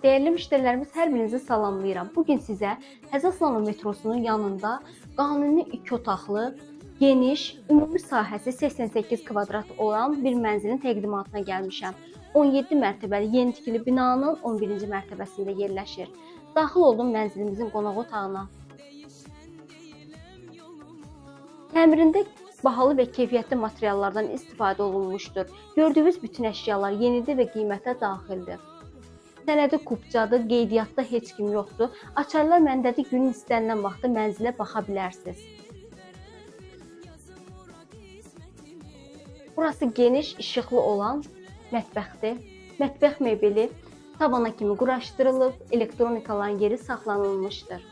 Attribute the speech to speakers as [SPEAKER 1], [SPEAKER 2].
[SPEAKER 1] Dəyərli müştərilərimiz, hər birinizi salamlayıram. Bugün sizə Həzi Aslanov metrosunun yanında qanuni 2 otaqlı, geniş, ümumi sahəsi 88 kvadrat olan bir mənzilin təqdimatına gəlmişəm. 17 mərtəbəli yeni tikili binanın 11-ci mərtəbəsində yerləşir. Daxil oldum mənzilimizin qonaq otağına. Təmirində bahalı və keyfiyyətli materiallardan istifadə olunmuşdur. Gördüyünüz bütün əşyalar yenidir və qiymətə daxildir. Sənədi kupçadır, qeydiyyatda heç kim yoxdur. Açarlar məndədir, günün istənilən vaxtı mənzilə baxa bilərsiniz. Burası geniş, işıqlı olan mətbəxdir. Mətbəx mebeli tavana kimi quraşdırılıb, elektronikaların yeri saxlanılmışdır.